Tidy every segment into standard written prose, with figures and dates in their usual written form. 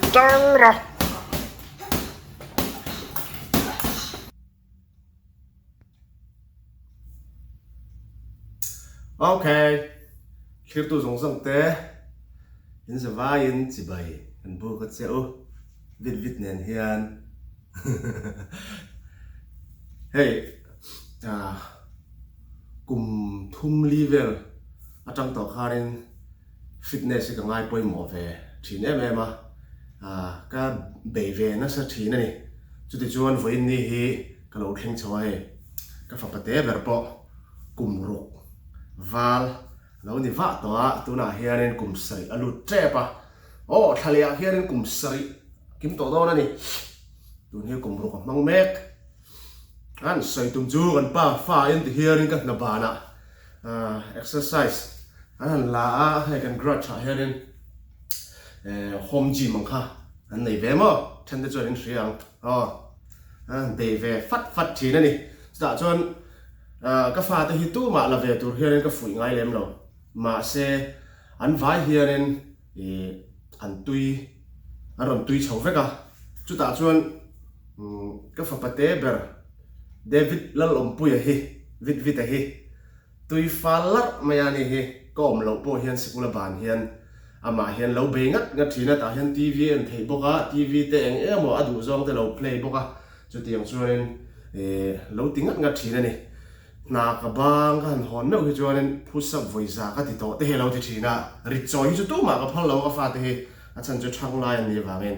Tang rawh. Ok, thlirtu zawng zawng te in zavaiin chibai kan buk a che u, vit vit nen hian hei ah kum thum li vel atang tawh khanin fitness hi ka ngai pawimawh ve thin em em a, ah ka bei ve nasa thin a ni. Chutichuan vawiin ni hi ka lo thleng chho a hei, ka fapa te ber pawh kum ruk val a lo ni vah tawh a, tunah hianin kum sarih a lut tep a, aw thla leh ah hianin kum sarih kim tawh dawn a ni, tun hi kum ruk a hmang mek. An sawi tum chu kan pa fa in ti hianin ka hna banah exercise an han la a, hei kan garage ah hianin home gym ang kha an nei ve maw then te chuan in hria ang aw an bei ve fat fat thin a ni chutah chuan ka fate hi tumah la ve tur hianin ka fuih ngai lem lo mahse an vai hianin ih an tui an rawn tui chho vek a chutah chuan ka fapa te ber David Lalawmpuia hi vit vit a hi Tui fal larh mai a ni hi, ka awm loh pawh hian sikul a ban hian amah hian lo bei ngat ngat thin a, tah hian TV a en theih bawk a, TV te eng emaw a duh zawng te lo play bawk a, chutiang chuanin ih lo ti ngat ngat thin a ni. Hna ka bang ka han hawn meuh hi chuanin phusa vawiza ka ti tawh te hi a lo ti thin a, rit chawi hi chu tumah ka phal lo ka fate hi a chhan chu thang lai an nih avangin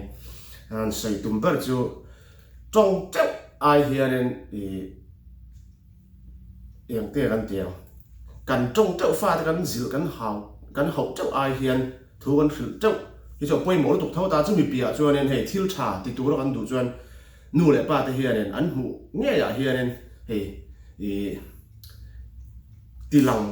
an sawi tum ber chu tawng teuh ai hianin ih Eng te kan ti ang? Kan tawng teuh fate kan zilh kan hau kan hauh teuh ai hian thu kan hrilh teuh hi chu a pawimawh lutuk tho ta. Chumi piah chuanin hei thil tha ti tura kan duh chuan nu leh pa te hianin an hmuh ngeiah hianin hei ih ti lang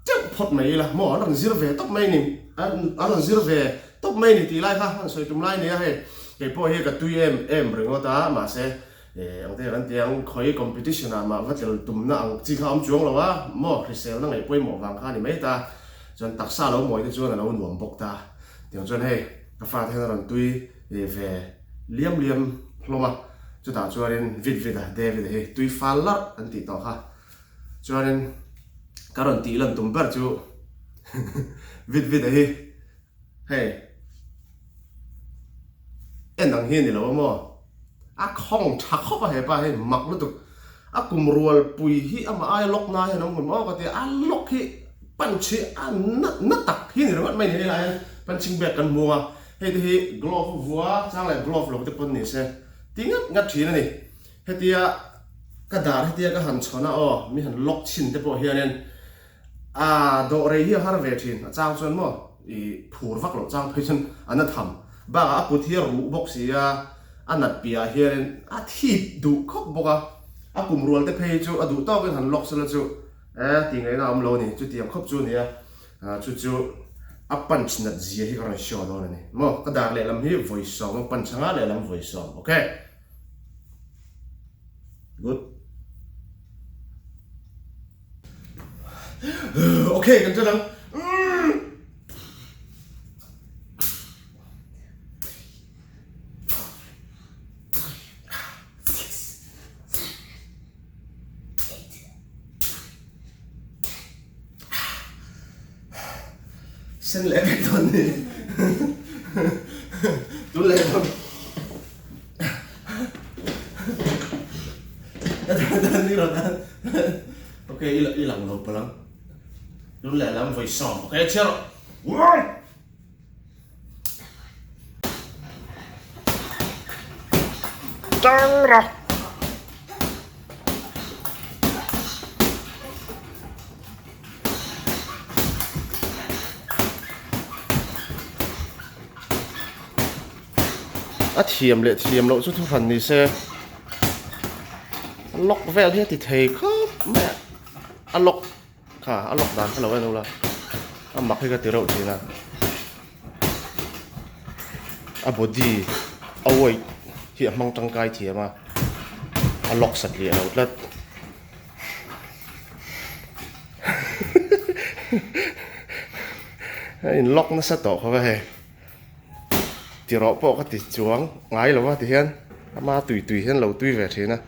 teuh phawt mai ila maw an rawn zir ve tawp mai ni an rawn zir ve tawp mai ni tih lai kha an sawi tum lai nia hei kei pawh hi ka tui em em ringawt a mahse Eh, ang te kan ti ang, khawi competition ah mah va tel tumna ang chi kha a awm chuang lo a, maw hriselna ngaih pawimawh vang kha a ni mai ta, chuan taksa lo mawi te chuan a lo nuam bawk ta, tiang chuan hei ka fate hian a rawn tui ve liam liam hlawm a, chutah chuanin vit vit a David a hi tui fal larh an tih tawh kha, chuanin ka rawn tih lan tum ber chu vit vit a hi. Hei en ang hi a ni lo a maw? A khawng tha khawp a hepa hi mak lutuk. A kum rual pui hi amah aia lock na hian a awm aw ka ti a, a lock hi punch hi a na na tak hi a ni ringawt mai ni helaiah hian punching bag kan hmung a, hei te hi glove a vua chang leh glove lo te pawn ni se ti ngat ngat thin a ni. Hetia ka dar hetia ka han chhawn a aw mi han lock chhin te pawh hianin A dawh rei hi a har ve thin, a chang chuan maw i phur vak loh chang phei chuan a na tham. Bakah a kut hi a ruh bawk si a, a nat piahah hianin a thip duh khawp bawk a, a kum rual te phei chu a duh tawkin han lock sela chu e tih ngaihna a awm lo a ni, chutiang khawp chu a ni a, chu chu a punch nat zia hi ka rawn show dawn a ni maw, ka dar lehlam hi vawi sawm a punch anga lehlam vawi sawm, ok. Good. Ok, kan ṭan ang. Sen leh vek dawn ni. Tun leh dawn. Ok, i lang lo palang. Tun leh lam vawi sawm. Ok, chhiar rawh. Tang rawh. A thiam leh thiam loh chu thu hran ni se a lock vel hi a ti thei khawp mai a a lock kha a lock dan kha lo en ula a mak hi ka ti reuh thin a a body a weight hi a hmang tangkai thiam a a lock sat liah lo tlat. A in lock nasa tawh khawp a hei. Tirawh pawh ka ti chuang ngai lo a tihian ama tui tui hian lo tui ve thin a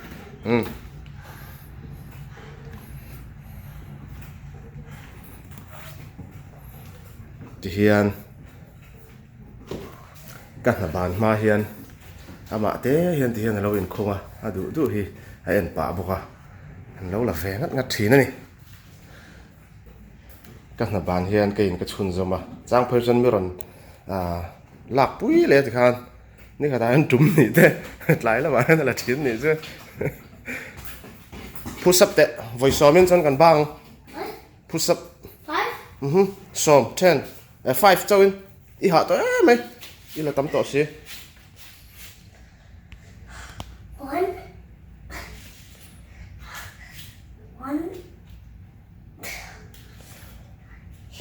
umm. Tihian ka hna ban hma hian amah te hian tihian a lo inkhung a a duh duh hi a en pah bawk a an lo la ve ngat ngat thin a ni. Ka hna ban hian ka in ka chhun zawm a, chang phei chuan mi rawn ah lak pui leh tikhan ni khatah hian tum nih te tlai lamah hian a la thin nih chu phusup teh vawi sawmin chuan kan bang phusup mhm sawm ten eh five chauhin i hah tawh em mai i la tam tawh si. One. One.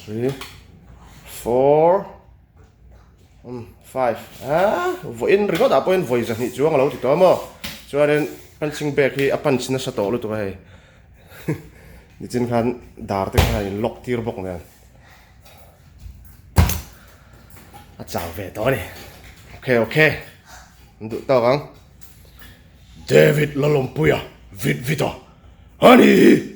3 4 um 5 ah vawiin ringawt ah pawhin vawi zahnih chuang a lo ti tawh a maw chuanin punching bag hi a punch nasa tawh lutuk a hei nichin khan dar te khan a in lock tir bawk nen a chau ve tawh a ni okay okay an duh tawk ang David Lalawmpuia vit vit a a ni.